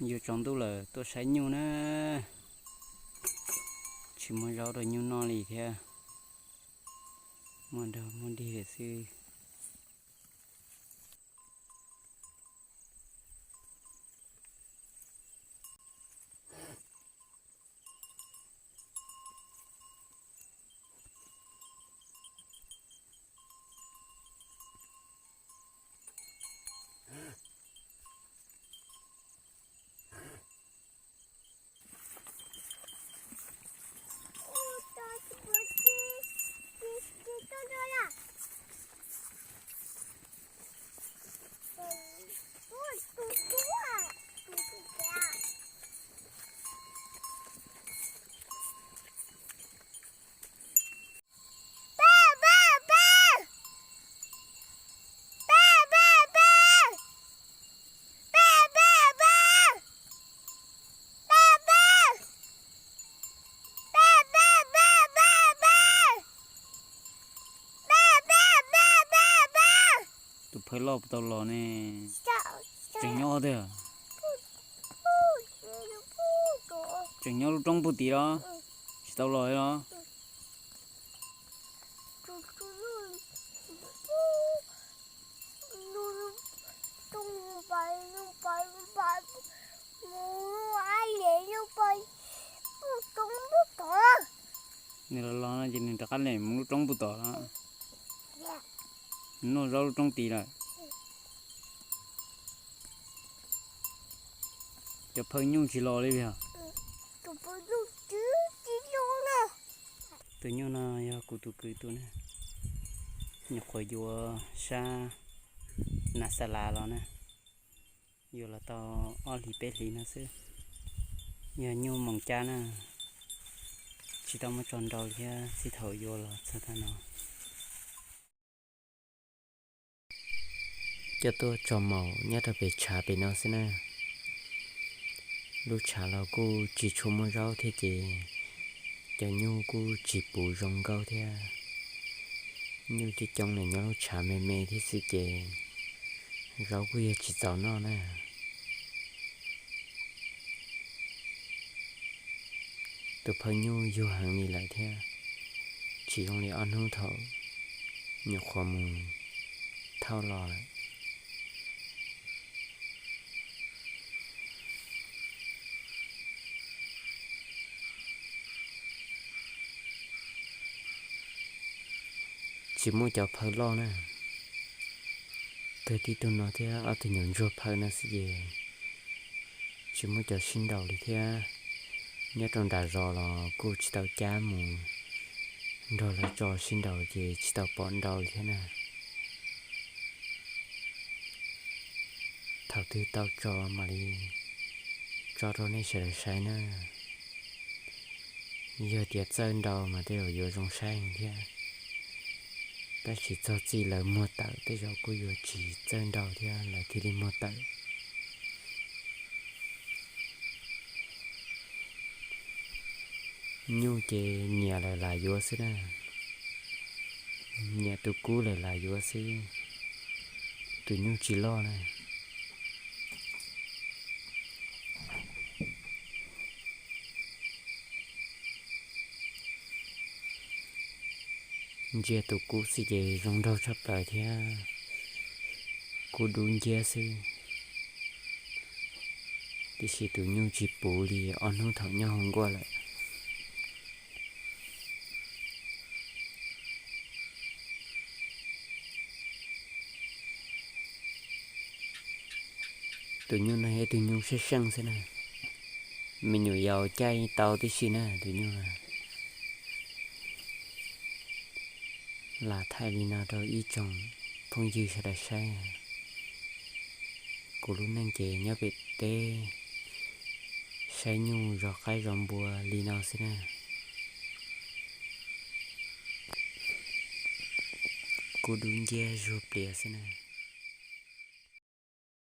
Yuav tsaus ntuj lawm tuaj saib nyuj na. Tsis muaj zaub rau nyuj noj li thiab. Muaj dag muaj dig lawm xwb. Tus phawj loj puas tau los ne? Tseem nyob tiag. Tseem nyob lub roob puag tim los? Tsis tau los li los? Nws los los no ces nws rov qab lem mus lub roob puag tom los. Nws noj zaub lub roob tid lawm. Cov phawj nyuj tsis los li os. Tus nyuj no yog kuv tus kwv tus na, nyuam qhuav yuav sab Nas Xas Las los na, yuav los tau ob hlis peb hlis no xwb. Yog nyuj moos cab na, tsis tau muab tso nrau thiab, txij thaum yuav los txog tag no. Coj tuaj tso maum nyob rau pem tshav pem no xwb na. Lub tshav los kuj tsis tshua muaj zaub thiab ces cov nyuj kuj tsis puv zoo nkauj thiab. Nyuj coob coob nws nyob lub tshav me me thiab xwb ces zaub kuj yog tsis txaus noj na. Tus phawj nyuj yuag heev li lawm thiab, tsis zoo li ob hnub thaum nyuam qhuav mus thauj los lawm. Tsis muaj cov phawj loj na, kawg tib tug no thiab ob tug nyuam ntsuag phawj no xwb ces tsis muaj cov sib nraus li thiab. Nyob rau nram zos los kuj tsis tau cab mus nrog lawv tso sib nraus ces tsis tau pom nrau li thiab na. Thaum twg tau tso mam li tso rau nej sawv daws saib na. Yog tias txawj nrau mas tej zaum yuav zoo saib thiab, tab sis txog txij lawv muag tawm tej zaum kuj yuav tsis txawj nrau thiab lawv thiaj li muag tawm. Nyuj ces nyiam lawm lam yuav xwb na, nyiam tus kub lawm lam yuav xwb, tus nyuj tsis loj na. Ntsia tus kub xwb ces zoo nraug tshaj plaws thiab, kub dub nciab xwb, tiam sis tus nyuj tsis puv li ob hnub thaum nyob hauv nkuaj lawm. Tus nyuj no yog tus nyuj seej seej xwb na, me nyuam yaus caij tau tib si na tus nyuj. Lam thaij li no rau ib tsoom phooj ywg sawv daws saib. Kuv lub neej ces nyob pem teb saib nyuj zov qaib zov npua li no xwb na. Kub dub nciab zuag plias xwb na.